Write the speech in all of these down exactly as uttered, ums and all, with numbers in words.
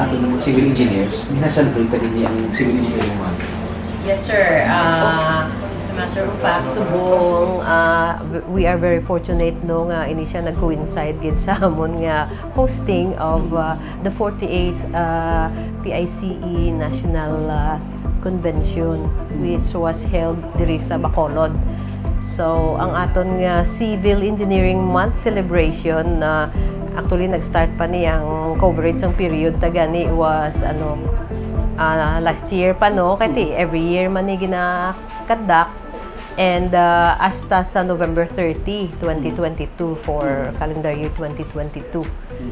Ito ng mga civil engineers, ginaselebrate ta din ang Civil Engineering Month. Yes, sir. Uh, as a matter of fact, subong, uh, we are very fortunate, no, nga ini siya nag-coincide gid sa amon nga hosting of uh, the forty-eighth uh, P I C E National uh, Convention, which was held diri sa Bacolod. So, ang aton nga Civil Engineering Month celebration, na actually nag-start pa ni ang coverage sang period ta gani was ano, ah, last year pa, no? Kay ti, every year man ni gina-conduct. And ah, hasta sa November thirty, twenty twenty-two for calendar year twenty twenty-two.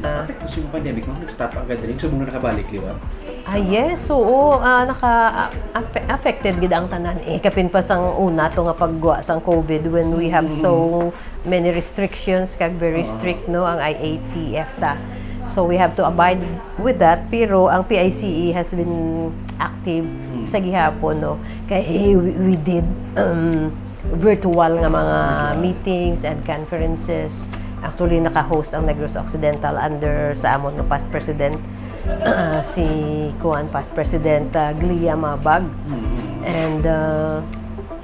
Ah. Apekto sa pandemic, ma'am, nag-stop ang gathering. So, muna nakabalik, di ba? Ah, yes, oo. Ah, naka, ah, ape- affected gid ang tanan eh. Kapin pa sang una to nga paggwa sang COVID when we have so many restrictions kag very strict, no, ang I A T F ta. So we have to abide with that, pero ang P I C E has been active sa gihapon, no. Kay we, we did um, virtual nga mga meetings and conferences. Actually, naka-host ang Negros Occidental under sa amon nga past president, ah, si kuan, past president, ah, Glia Mabag. And ah,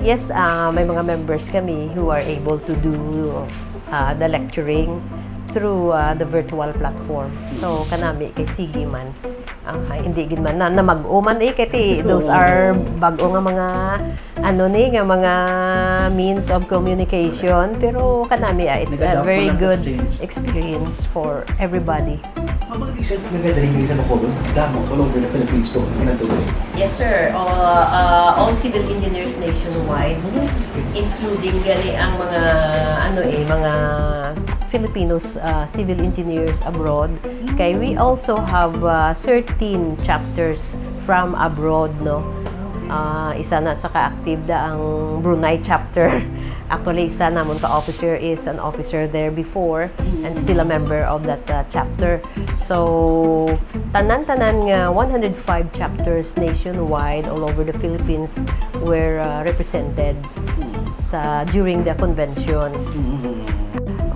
yes, ah, may mga members kami who are able to do ah, the lecturing through ah, the virtual platform. So, kanami kay sige man. Ah, hindi gid man na namag-o man eh, kay ti, those are bag-o nga mga ano ni, nga mga means of communication, pero kanami ah, it's a Nag-adapt very man, good change. Experience for everybody. Ma'am, ang recent nga gathering sa Bacolod, damo all over the Philippines to, ang ginadto eh. Yes, sir. All, uh, all Civil Engineers nationwide, including gani ang mga ano eh, mga Filipinos uh, civil engineers abroad. Kay we also have uh, thirteen chapters from abroad, no. Uh, isa na sa ka-active da ang Brunei chapter. Actually, isa namon ka officer is an officer there before and still a member of that uh, chapter. So, tanan-tanan nga one hundred five chapters nationwide all over the Philippines were uh, represented sa during the convention.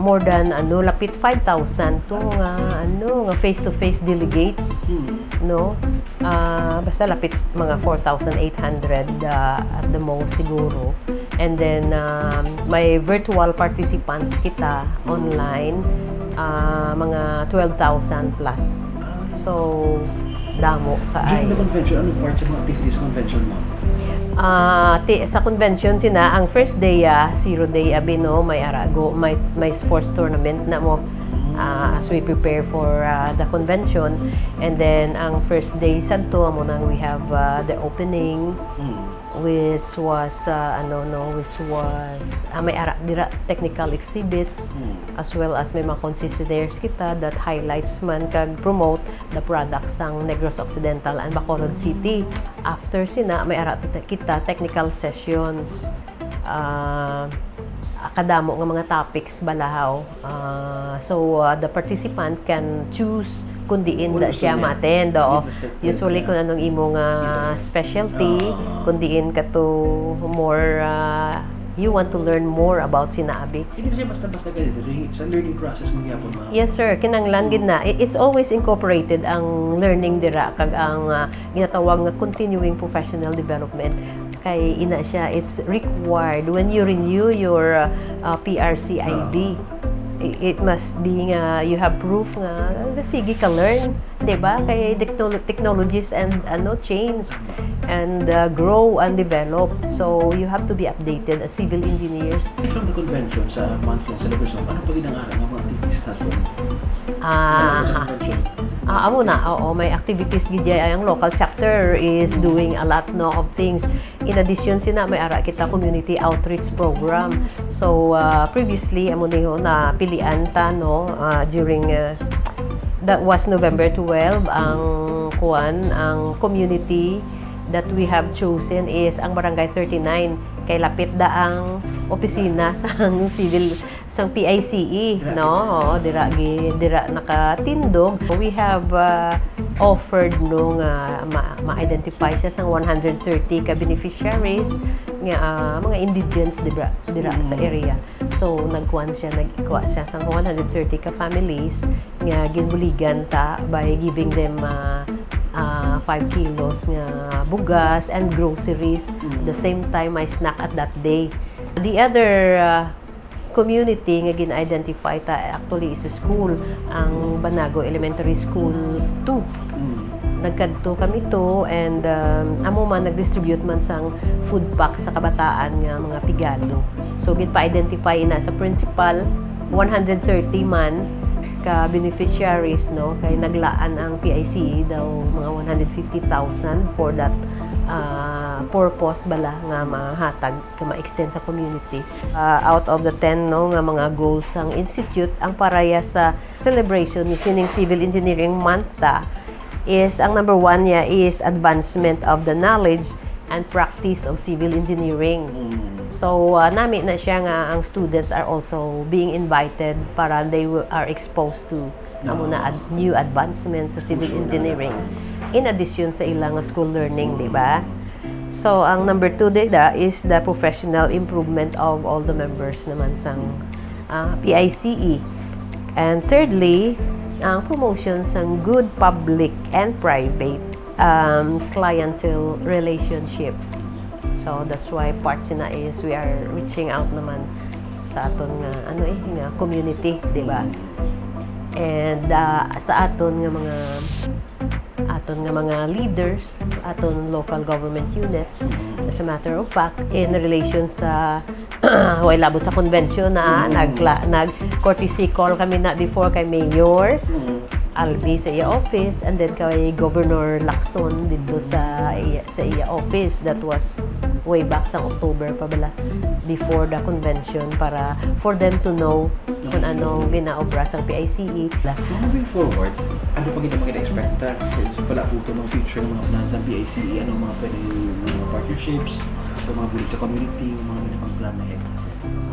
More than ano, lapit five thousand to nga ano, nga face-to-face delegates, no? Ah, basta lapit mga four thousand eight hundred uh, at the most siguro. And then um, may virtual participants kita online, ah, mga twelve thousand plus. So, damo ka During ay. The convention, anong part sa mga activities sa convention, ma'am? Ah, ti, sa convention sina, ang first day ah, zero day abi, no, may arago, may may sports tournament na mo ah, as we prepare for ah, the convention. And then ang first day sadto amo nang we have ah, the opening, which was ah, ano, no, which was ah, may ara dira technical exhibits as well as may mga concessionaires kita that highlights man kag promote the products sang Negros Occidental and Bacolod City. After sina, may ara kita technical sessions. Ah, kadamo nga mga topics balahaw. Ah, so ah, the participant can choose kung diin Kung da gusto siya niya. ma-attend. Oo. Interested Usually sa kung anong imo nga interest. Specialty, Ah. kung diin ka to more ah, you want to learn more about sinabi. Hindi siya basta-basta gathering. It's a learning process, mangyapon, ma'am. Yes, sir. Kinanglan gid na. I- It's always incorporated ang learning dira kag ang ah, ginatawag nga continuing professional development. Kay ina siya, it's required when you renew your uh, P R C I D. I- It must be nga you have proof nga sige ka learn, 'di ba? Kay technolo- technologies and ano change and uh, grow and develop. So you have to be updated as civil engineers. From the convention sa monthly celebration, ano pa gid ang ara nga mga activities nato? Ah, Sa convention? Ah, amo na, oo, may activities gid ay ang local chapter is doing a lot, no, of things. In addition sina, may ara kita community outreach program. So ah, previously amo ni ho na pilian ta, no, ah, during ah, that was November twelve, ang kuan, ang community that we have chosen is ang Barangay thirty-nine. Kay lapit da ang opisina sang civil sang P I C E, no? Oo, dira gi dira nakatindog. We have uh, offered, no, nga ma- ma-identify siya sang one hundred thirty ka beneficiaries nga ah, mga indigents dira, dira sa area. So nagkuan siya, nagkuha siya sang one hundred thirty ka families nga ginbuligan ta by giving them uh, ah, five kilos nga bugas and groceries. The same time, may snack at that day. The other, ah, community nga gin-identify ta actually is a school, ang Banago Elementary School two. Nagkadto kami to and, um, amo man nag-distribute man sang food pack sa kabataan nga mga pigado. So, ginpa-identify na sa principal, one hundred thirty man ka beneficiaries, no, kay naglaan ang P I C E daw mga one hundred fifty thousand for that, ah, purpose bala nga mahatag ka ma-extend sa community. Ah, out of the ten, no, nga mga goals sang institute, ang paraya sa celebration ni sining Civil Engineering Month ta is ang number one niya is advancement of the knowledge and practice of civil engineering. So, ah, nami na siya nga ang students are also being invited para they will, are exposed to amo na ad-, new advancements sa civil engineering in addition sa ilang school learning, di ba? So, ang number two dida is the professional improvement of all the members naman sang, ah, P I C E. And thirdly, ang promotion sang good public and private, um, clientele relationship. So, that's why part sina is we are reaching out naman sa aton nga, ano eh, nga community, di ba? And, ah, sa aton nga mga aton nga mga leaders, aton local government units. As a matter of fact, in relation sa way labot sa convention na nagla-, nag courtesy call kami na before kay Mayor Albi sa iya office and then kay Governor Lacson dito sa iya, sa iya office. That was way back sa October pa bala, before the convention, para for them to know kung ano ginaobra sang P I C E. Moving forward, ano pa gid ang mga expect ta sa palabuto ng future ng mga plans ng P I C E? Ano ang mga pwede, mga partnerships, sa mga bulig sa community, mga ganyan pang plan ahead?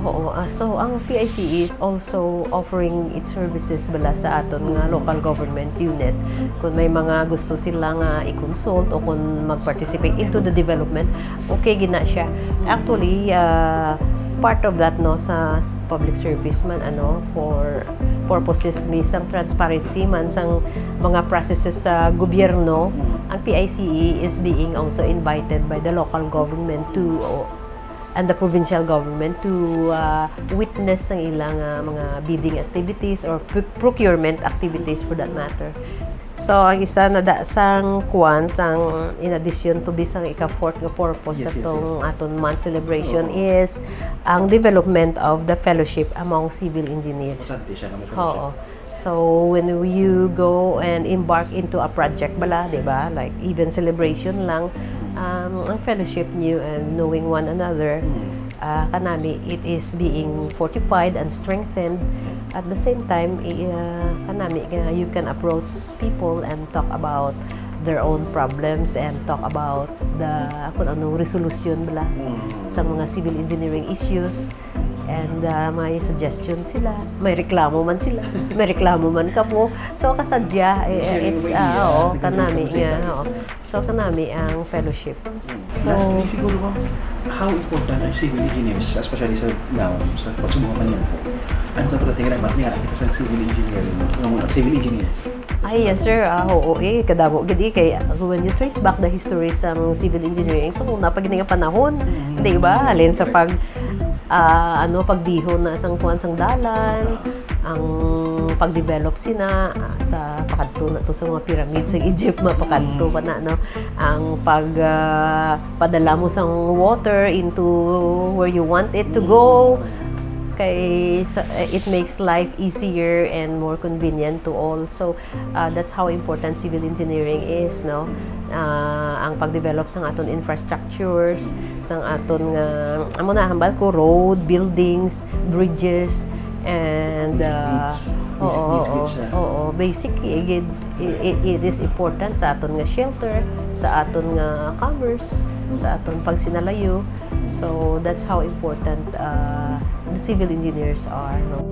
Oo, ah, so ang P I C E is also offering its services bala sa aton nga local government unit. Kung may mga gusto sila nga i-consult o kung mag-participate into the development, okay gina siya. Actually, ah, part of that, no, sa s-, public service man, ano, for purposes ni sang transparency man sang mga processes sa gobyerno, ang P I C E is being also invited by the local government to, o, and the provincial government to, ah, witness sang ilang, ah, mga bidding activities or pro-, procurement activities for that matter. So, ang isa na da, sang kwan, sang in addition to be sang ika-fourth nga purpose sa tong aton month celebration is ang development of the fellowship among civil engineers. Importante siya nga may fellowship. Oo. So, when you go and embark into a project bala, di ba? Like, even celebration lang, um, ang fellowship niyo and knowing one another, ah, kanami, it is being fortified and strengthened. At the same time, i-, ah, kanami, nga you can approach people and talk about their own problems and talk about the, kung anong resolution bala sa mga civil engineering issues. And, ah, may suggestion sila, may reklamo man sila, may reklamo man kamo. So, kasadya, eh, it's, ah, oo, kanami nga, oo. So, kanami ang fellowship. So, lastly, siguro, ma'am, how important ang civil engineers, especially sa now, sa pagsubong nga panahon? Ano ka pala tingin naman nga kita sa civil engineering, ng mga civil engineers? Ay, yes, sir. Ah, oo, eh. Kadamo gid, eh. Kay, uh, when you trace back the history sang civil engineering, so, una pa gid nga panahon, di ba? Halin sa pag, ah, ano, pagdihon na sang kuwan sang dalan, ang pag-develop sina, ah, sa pakadto na to sa mga pyramid sa Egypt, mapakadto pa na, no? Ang pag, ah, padala mo sang water into where you want it to go. Kay sa, it makes life easier and more convenient to all. So, ah, that's how important civil engineering is, no? Ah, ang pag-develop sang aton infrastructures, sang aton nga, amo na, hambal ko, road, buildings, bridges, and, ah, oo, basic needs gid siya. Oo, basic, eh, gid, i-, i-, it is important sa aton nga shelter, sa aton nga commerce, sa aton pagsinalayo. So, that's how important, ah, the civil engineers are, no?